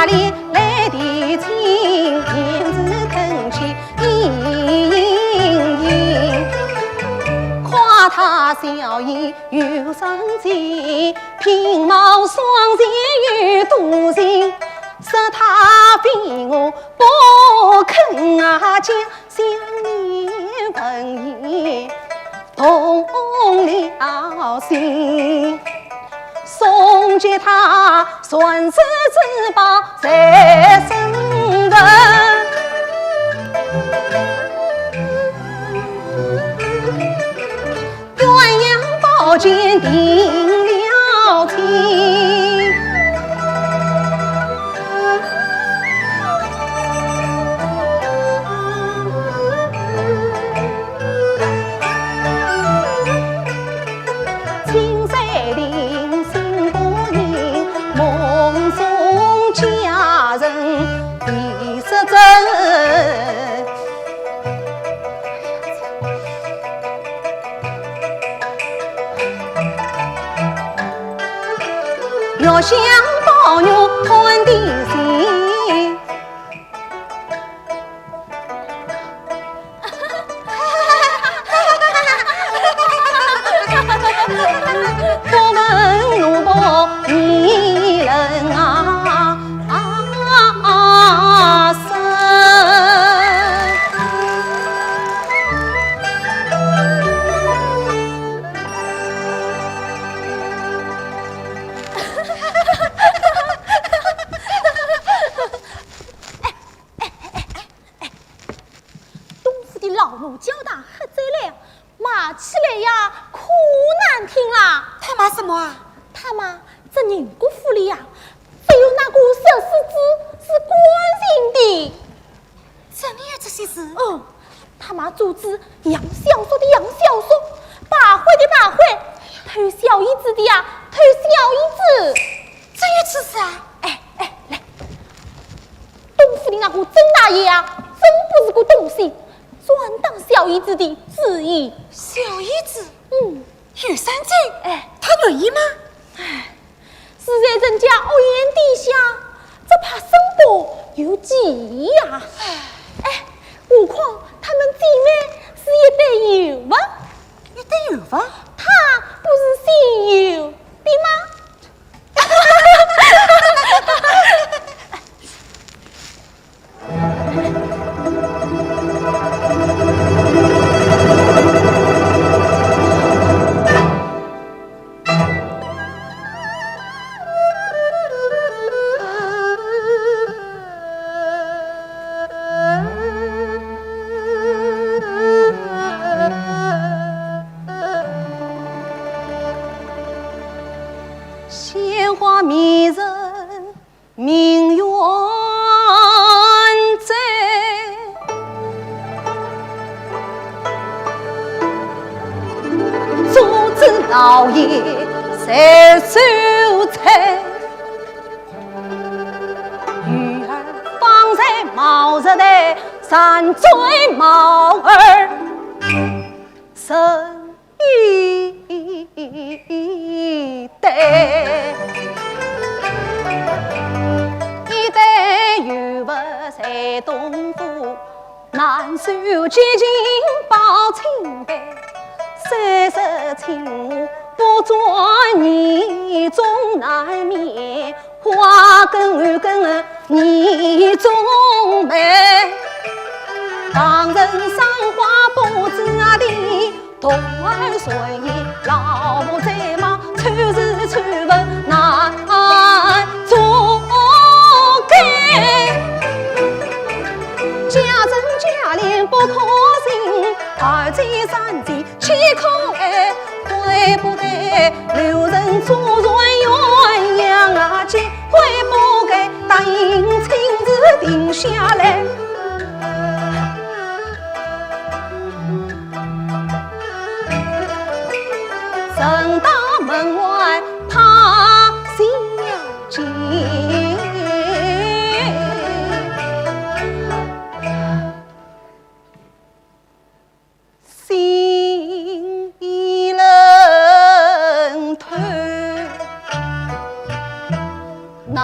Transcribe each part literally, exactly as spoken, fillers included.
里来提亲，胭脂更起盈盈。夸她笑靥有双节，品貌双全有多情，说她非我不可啊，将相念问意动了心。 送给她传世之宝在身边，鸳鸯宝剑定了情。 青山林，心不宁，梦中佳人第十针。月香宝玉看得清。 不问奴仆你人啊，啊，生。 东府的老奴叫她喝醉了，骂起来呀，可难听啦。她骂什么啊？她骂这宁国府里呀，只有那个小世子是干净的。真的有这些事？嗯，她骂主子养小说的养小说，败坏的败坏，偷小姨子的呀，偷小姨子。真有此事啊？哎，哎，来，东府的那个曾大爷啊，真不是个东西，专当小姨子的主意。小姨子？嗯。有三斤？哎。她愿意吗？哎，是在人家屋檐底下，只怕生怕有忌呀。哎，何况她们姐妹是一对有份。一对有份？她不是姓尤的吗？ 鲜花迷人明月醉，阻止老爷在愁愁。鱼儿方才冒日台，山醉猫儿成 一对，一对有份在东府，难守洁净保清白。虽是青花不作孽，总难免 花根后根你种梅。旁人赏花不知地，童儿顺意老母在骂，丑事丑闻难做改。家珍家眷不可信，二姐三姐 岂可爱？对不对？留人祖传鸳鸯啊，结，悔不该答应亲自定下来。人到门外怕相见。 心已冷透，难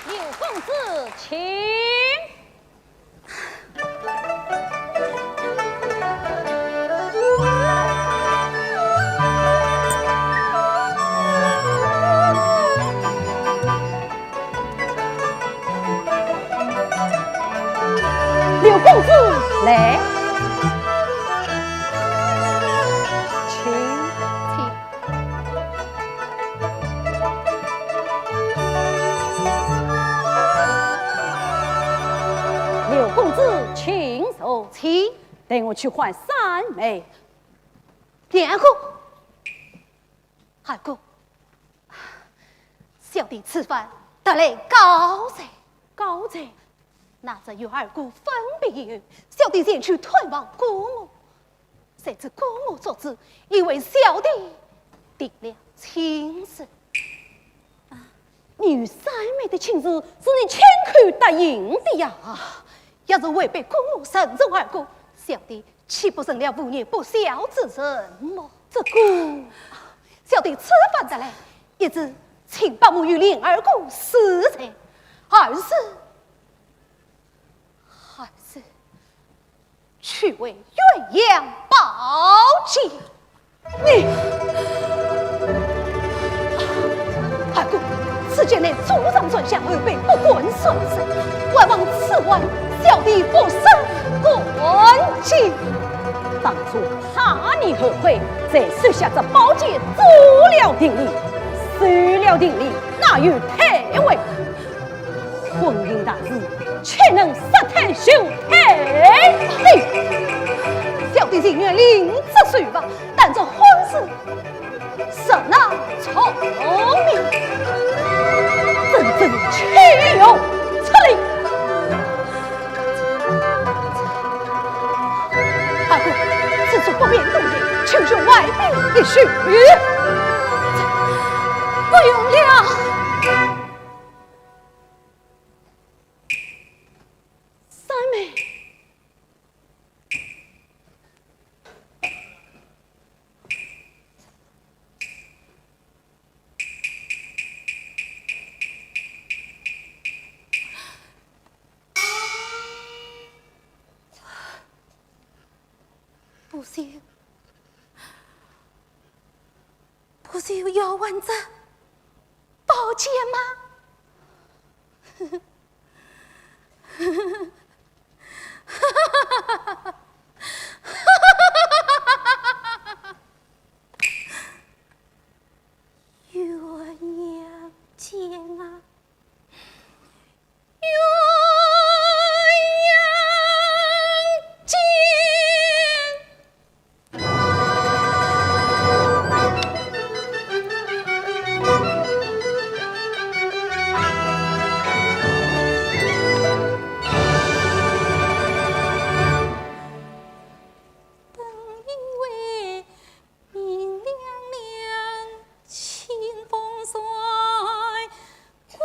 刘公子，请。刘公子，来。请。请。 刘公子，请坐。请。待我去唤三妹。二哥，二哥，小弟此番特来告罪。告罪？那日与二哥分别以后，小弟前去探望姑母， 谁知姑母作主，已为小弟定了亲事。啊，你与三妹的亲事是你亲口答应的呀。啊，要是违背姑母慎重二哥，小弟岂不成了无念不孝之人么？这个，小弟此番得来，一是请伯母与琏二哥恕罪，二是，二是 去回岳阳报捷。你，二哥，此间你祖上传下后辈不敢算数，还望此番小弟不生干系。当初怕你后悔，才收下这宝剑做了定礼，收了定礼，哪有退回？ 婚姻大事，岂能杀退休退？嘿，小弟情愿另择书房，但这婚事实乃错命，真正岂容此理！二哥，此事不便多言，请求外禀一叙。不用了。三妹。 不是，不是要还这宝剑吗？ 鸳鸯剑啊，鸳鸯剑。 等一回明亮亮，清风吹过，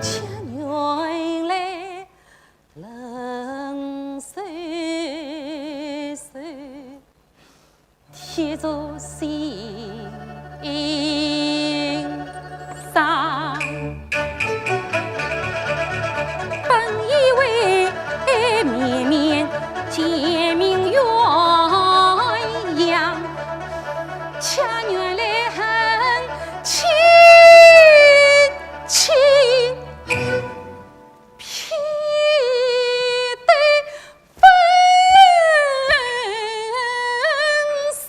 佳人来冷飕飕。 贴着心上。本以为绵绵见面鸳鸯，恰缘来恨亲亲。 偏得分散。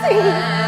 心。